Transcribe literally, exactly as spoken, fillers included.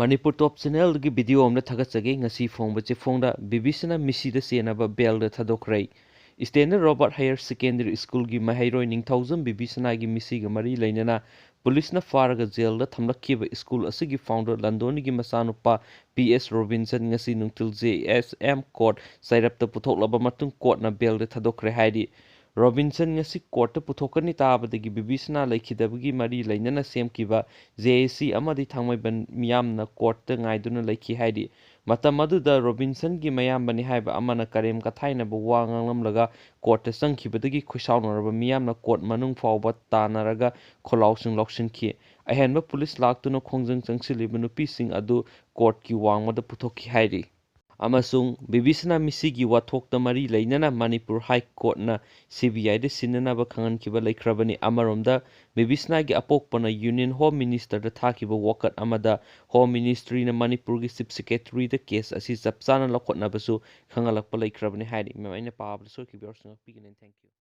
ꯃꯅꯤꯄꯨꯔ ꯇꯣꯞ ꯆꯦꯅꯦꯜꯒꯤ video ꯑꯃꯗ ꯊꯥꯒꯠꯆꯒꯦ꯫ ꯉꯁꯤ ꯐꯣꯡꯕ ꯆꯦꯐꯣꯡꯗ ꯕꯤꯕꯤꯁꯅꯥ ꯃꯤꯁꯤꯗ ꯆꯦꯟꯅꯕ ꯕꯦꯜꯗ ꯊꯥꯗꯣꯛꯈ꯭ꯔꯦ꯫ ꯏꯁꯇꯦꯟꯗꯔ ꯔꯣꯕꯥꯔꯠ ꯍꯥꯌꯔ ꯁꯦꯀꯦꯟꯗꯔꯤ ꯁ꯭ꯀꯨꯜꯒꯤ ꯃꯍꯩꯔꯣꯏ ꯅꯤꯡꯊꯧꯖꯝ ꯕꯤꯕꯤꯁꯅꯥꯒꯤ ꯃꯤꯁꯤꯒ ꯃꯔꯤ ꯂꯩꯅꯅ ꯄꯨꯂꯤꯁꯅ ꯐꯥꯔꯒ ꯖꯦꯜꯗ ꯊꯝꯂꯛꯈꯤꯕ ꯁ꯭ꯀꯨꯜ ꯑꯁꯤꯒꯤ ꯐꯥꯎꯟꯗꯔ ꯂꯟꯗꯣꯅꯤꯒꯤ ꯃꯆꯥꯅꯨꯄꯥ ꯄꯤ ꯑꯦꯁ ꯔꯣꯕꯤꯟꯁꯟ ꯉꯁꯤ ꯅꯨꯡꯊꯤꯜ ꯖꯦ ꯑꯦꯁ ꯑꯦꯝ ꯀꯣꯔꯠ ꯆꯩꯔꯞꯇ ꯄꯨꯊꯣꯛꯂꯕ ꯃꯇꯨꯡ ꯀꯣꯔꯠꯅ ꯕꯦꯜꯗ ꯊꯥꯗꯣꯛꯈ꯭ꯔꯦ ꯍꯥꯏꯔꯤ꯫ ꯔꯣꯕꯤꯟꯁꯟ ꯉꯁꯤ ꯀꯣꯔꯠꯇ ꯄꯨꯊꯣꯛꯀꯅꯤ ꯇꯥꯕꯗꯒꯤ ꯕꯤꯕꯤꯁꯅꯥ ꯂꯩꯈꯤꯗꯕꯒꯤ ꯃꯔꯤ ꯂꯩꯅꯅ ꯁꯦꯝꯈꯤꯕ ꯖꯦ ꯑꯦ ꯁꯤ ꯑꯃꯗꯤ ꯊꯥꯡꯃꯩꯕꯟ ꯃꯤꯌꯥꯝꯅ ꯀꯣꯔꯠꯇ ꯉꯥꯏꯗꯨꯅ ꯂꯩꯈꯤ ꯍꯥꯏꯔꯤ꯫ ꯃꯇꯝ ꯑꯗꯨꯗ ꯔꯣꯕꯤꯟꯁꯟꯒꯤ ꯃꯌꯥꯝꯕꯅꯤ ꯍꯥꯏꯕ ꯑꯃꯅ ꯀꯔꯦꯝ ꯀꯊꯥꯏꯅꯕ ꯋꯥ ꯉꯥꯡꯂꯝꯂꯒ ꯀꯣꯔꯠꯇ ꯆꯪꯈꯤꯕꯗꯒꯤ ꯈꯣꯏꯁꯥꯎꯅꯔꯕ ꯃꯤꯌꯥꯝꯅ ꯀꯣꯔꯠ ꯃꯅꯨꯡ ꯐꯥꯎꯕ ꯇꯥꯟꯅꯔꯒ ꯈꯣꯜꯂꯥꯎꯁꯤꯡ ꯂꯧꯁꯤꯟꯈꯤ꯫ ꯑꯍꯦꯟꯕ ꯄꯨꯂꯤꯁ ꯂꯥꯛꯇꯨꯅ ꯈꯣꯡꯖꯪ ꯆꯪꯁꯤꯜꯂꯤꯕ ꯅꯨꯄꯤꯁꯤꯡ ꯑꯗꯨ ꯀꯣꯔꯠꯀꯤ ꯋꯥꯡꯃꯗ ꯄꯨꯊꯣꯛꯈꯤ ꯍꯥꯏꯔꯤ꯫ ꯑꯃꯁꯨꯡ ꯕꯤꯕꯤꯁꯅꯥ ꯃꯤꯁꯤꯒꯤ ꯋꯥꯊꯣꯛꯇ ꯃꯔꯤ ꯂꯩꯅꯅ ꯃꯅꯤꯄꯨꯔ ꯍꯥꯏ ꯀꯣꯔꯠꯅ ꯁꯤ ꯕꯤ ꯑꯥꯏꯗ ꯁꯤꯟꯅꯅꯕ ꯈꯪꯍꯟꯈꯤꯕ ꯂꯩꯈ꯭ꯔꯕꯅꯤ꯫ ꯑꯃꯔꯣꯝꯗ, ꯕꯤꯕꯤꯁꯅꯥꯒꯤ ꯑꯄꯣꯛꯄꯅ ꯌꯨꯅꯤꯌꯟ ꯍꯣꯝ ꯃꯤꯅꯤꯁꯇꯔꯗ ꯊꯥꯈꯤꯕ ꯋꯥꯀꯠ ꯑꯃꯗ ꯍꯣꯝ ꯃꯤꯅꯤꯁꯇ꯭ꯔꯤꯅ ꯃꯅꯤꯄꯨꯔꯒꯤ ꯆꯤꯐ ꯁꯦꯀ꯭ꯔꯦꯇꯔꯤꯗ ꯀꯦꯁ ꯑꯁꯤ ꯆꯞ ꯆꯥꯅ ꯂꯧꯈꯠꯅꯕꯁꯨ ꯈꯪꯍꯜꯂꯛꯄ ꯂꯩꯈ꯭ꯔꯕꯅꯤ ꯍꯥꯏꯔꯤ꯫ ꯃꯦꯝ, ꯑꯩꯅ ꯄꯥꯕꯗ ꯁꯣꯏꯈꯤꯕ ꯌꯥꯎꯔꯁꯨ ꯉꯥꯛꯄꯤꯒꯅꯤ꯫ Thank you꯫